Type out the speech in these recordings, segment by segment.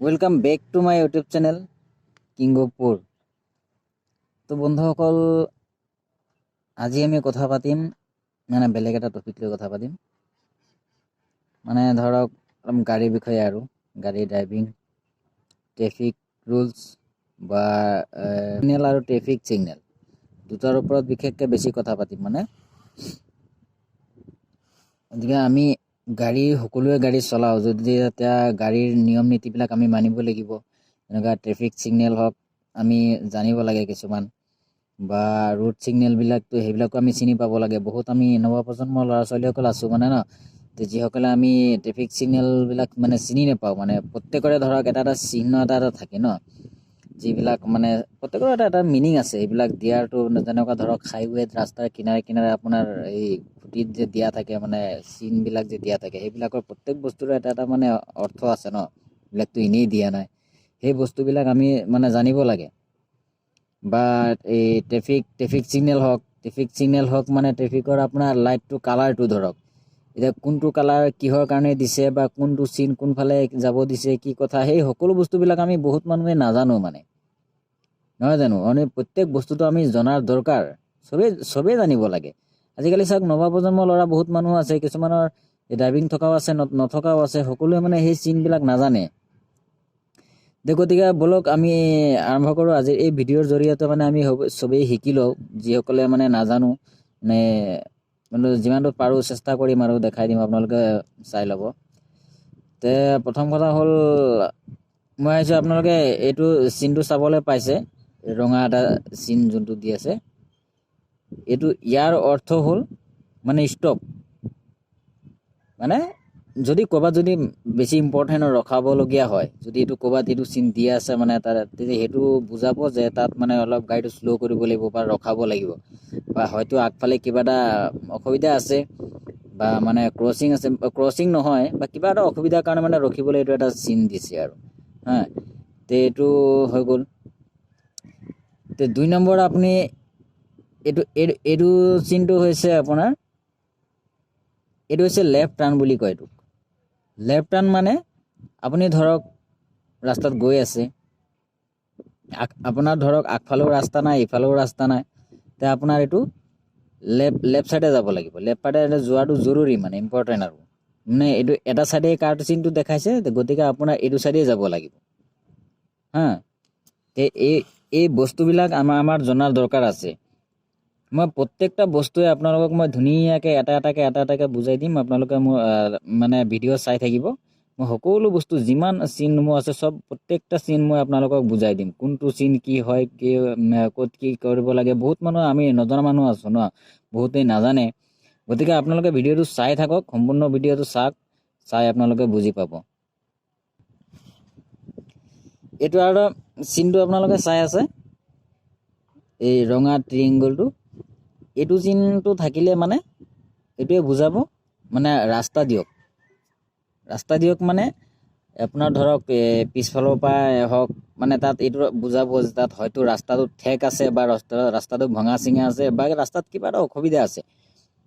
Welcome back to my YouTube channel king of পুৰ। তো বন্ধুসকল, আজি আমি কথা পাতিম, মানে বেলেগ এটা টপিক লৈ কথা পাতিম। মানে ধৰক অলপ গাড়ীৰ বিষয়ে আৰু গাড়ী ড্ৰাইভিং, ট্ৰেফিক ৰুলছ বা চিগনেল আৰু ট্ৰেফিক চিগনেল দুটাৰ ওপৰত বিশেষকৈ বেছি কথা পাতিম। মানে গতিকে আমি গাড়ী, সকলোৱে গাড়ী চলাওঁ যদি, তেতিয়া গাড়ীৰ নিয়ম নীতিবিলাক আমি মানিব লাগিব। যেনেকুৱা ট্ৰেফিক চিগনেল হওক, আমি জানিব লাগে কিছুমান, বা ৰোড চিগনেলবিলাকতো সেইবিলাকো আমি চিনি পাব লাগে। বহুত আমি নৱপ্ৰজন্মৰ ল'ৰা ছোৱালীসকল আছোঁ মানে ন, যিসকলে আমি ট্ৰেফিক চিগনেলবিলাক মানে চিনি নাপাওঁ। মানে প্ৰত্যেকৰে ধৰক এটা এটা চিহ্ন এটা এটা থাকে ন, যিবিলাক মানে প্ৰত্যেকৰে এটা এটা মিনিং আছে এইবিলাক দিয়াৰটো। যেনেকুৱা ধৰক হাইৱেত ৰাস্তাৰ কিনাৰে কিনাৰে আপোনাৰ এই খুঁটিত যে দিয়া থাকে, মানে চিনবিলাক যে দিয়া থাকে, সেইবিলাকৰ প্ৰত্যেক বস্তুৰে এটা এটা মানে অৰ্থ আছে ন। এইবিলাকতো এনেই দিয়া নাই। সেই বস্তুবিলাক আমি মানে জানিব লাগে। বা এই ট্ৰেফিক ট্ৰেফিক চিগনেল হওক, মানে ট্ৰেফিকৰ আপোনাৰ লাইটটো, কালাৰটো ধৰক এতিয়া কোনটো কালাৰ কিহৰ কাৰণে দিছে বা কোনটো চিন কোনফালে যাব দিছে, কি কথা, সেই সকলো বস্তুবিলাক আমি বহুত মানুহে নাজানো মানে, নহয় জানো? মানে প্ৰত্যেক বস্তুটো আমি জনাৰ দৰকাৰ। চবেই চবেই জানিব লাগে। আজিকালি চাওক, নৱপ্ৰজন্মৰ ল'ৰা বহুত মানুহ আছে, কিছুমানৰ ড্ৰাইভিং থকাও আছে, নথকাও আছে, সকলোৱে মানে সেই চিনবিলাক নাজানে। গতিকে ব'লক, আমি আৰম্ভ কৰোঁ আজিৰ এই ভিডিঅ'ৰ জৰিয়তে। মানে আমি চবেই শিকি লওঁ, যিসকলে মানে নাজানো। মানে মানে যিমানটো পাৰোঁ চেষ্টা কৰিম আৰু দেখাই দিম, আপোনালোকে চাই ল'ব। তে প্ৰথম কথা হ'ল, মই ভাবিছোঁ আপোনালোকে এইটো চিনটো চাবলৈ পাইছে, ৰঙা এটা চিন যোনটো দি আছে, এইটো ইয়াৰ অৰ্থ হ'ল মানে ষ্টপ। মানে যদি ক'ৰবাত যদি বেছি ইম্পৰ্টেণ্ট ৰখাবলগীয়া হয়, যদি এইটো ক'ৰবাত এইটো চিন দিয়া আছে, মানে তাত তেতিয়া সেইটো বুজাব যে তাত মানে অলপ গাড়ীটো শ্ল' কৰিব লাগিব বা ৰখাব লাগিব, বা হয়তো আগফালে কিবা এটা অসুবিধা আছে বা মানে ক্ৰচিং আছে, ক্ৰচিং নহয়, বা কিবা এটা অসুবিধাৰ কাৰণে মানে ৰখিবলৈ এইটো এটা চিন দিছে আৰু হা। তে এইটো হৈ গ'ল। তে 2 নম্বৰ আপুনি এইটো এইটো চিনটো হৈছে আপোনাৰ, এইটো হৈছে লেফ্ট টাৰ্ণ বুলি কয় এইটোক। লেফ্ট টাৰ্ণ মানে আপুনি ধৰক ৰাস্তাত গৈ আছে, আপোনাৰ ধৰক আগফালেও ৰাস্তা নাই, ইফালেও ৰাস্তা নাই, তে আপোনাৰ এইটো লেফ্ট লেফ্ট চাইডে যাব লাগিব। লেফ্ট চাইডে যোৱাটো জৰুৰী, মানে ইম্পৰ্টেণ্ট আৰু মানে এইটো এটা চাইডে কাৰ চিনটো দেখাইছে, গতিকে আপোনাৰ এইটো চাইডে যাব লাগিব হা। তে এই এই বস্তুবিলাক আমাৰ আমাৰ জনাৰ দৰকাৰ আছে। মই প্ৰত্যেকটা বস্তুৱে আপোনালোকক মই ধুনীয়াকৈ এটা এটাকৈ এটা এটাকৈ বুজাই দিম। আপোনালোকে মোৰ মানে ভিডিঅ' চাই থাকিব। মই সকলো বস্তু, যিমান চিনসমূহ আছে, চব প্ৰত্যেকটা চিন মই আপোনালোকক বুজাই দিম, কোনটো চিন কি হয়, কি ক'ত কি কৰিব লাগে। বহুত মানুহ আমি নজনা মানুহ আছোঁ ন, বহুতেই নাজানে। গতিকে আপোনালোকে ভিডিঅ'টো চাই থাকক, সম্পূৰ্ণ ভিডিঅ'টো চাওক, চাই আপোনালোকে বুজি পাব। এইটো আৰু চিনটো আপোনালোকে চাই আছে, এই ৰঙা ট্ৰিয়েংগলটো, এইটো চিনটো থাকিলে মানে এইটোৱে বুজাব মানে ৰাস্তা দিয়ক। ৰাস্তা দিয়ক মানে আপোনাৰ ধৰক পিছফালৰ পৰা হওক, মানে তাত এইটো বুজাব যে তাত হয়তো ৰাস্তাটো ঠেক আছে বা ৰাস্তাটো ভঙা চিঙা আছে বা ৰাস্তাত কিবা এটা অসুবিধা আছে।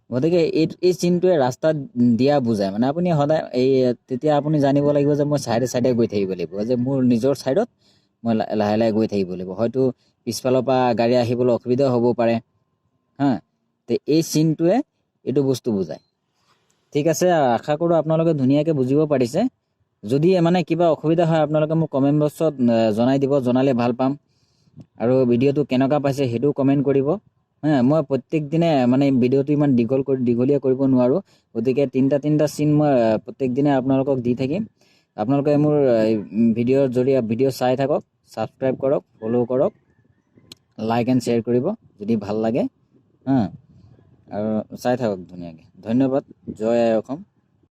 গতিকে এই এই চিনটোৱে ৰাস্তাত দিয়া বুজায়। মানে আপুনি সদায় এই তেতিয়া আপুনি জানিব লাগিব যে মই চাইডে চাইডে গৈ থাকিব লাগিব, যে মোৰ নিজৰ চাইডত মই লাহে লাহে গৈ থাকিব লাগিব। হয়তো পিছফালৰ পৰা গাড়ী আহিবলৈ অসুবিধা হ'ব পাৰে হা। তে এই চিনটোৱে এইটো বস্তু বুজায়। ঠিক আছে, আশা কৰোঁ আপোনালোকে ধুনীয়াকৈ বুজিব পাৰিছে। যদি মানে কিবা অসুবিধা হয়, আপোনালোকে মোক কমেণ্ট বক্সত জনাই দিব, জনালে ভাল পাম। আৰু ভিডিঅ'টো কেনেকুৱা পাইছে সেইটোও কমেণ্ট কৰিব হা। মই প্ৰত্যেক দিনে মানে ভিডিঅ'টো ইমান দীঘল কৰি দীঘলীয়া কৰিব নোৱাৰোঁ, গতিকে তিনিটা তিনিটা চিন মই প্ৰত্যেক দিনে আপোনালোকক দি থাকিম। আপোনালোকে মোৰ ভিডিঅ'ৰ জৰিয়তে ভিডিঅ' চাই থাকক, ছাবস্ক্ৰাইব কৰক, ফ'ল' কৰক, লাইক এণ্ড শ্বেয়াৰ কৰিব যদি ভাল লাগে হা, আৰু চাই থাকক ধুনীয়াকৈ। ধন্যবাদ। জয় আই অসম।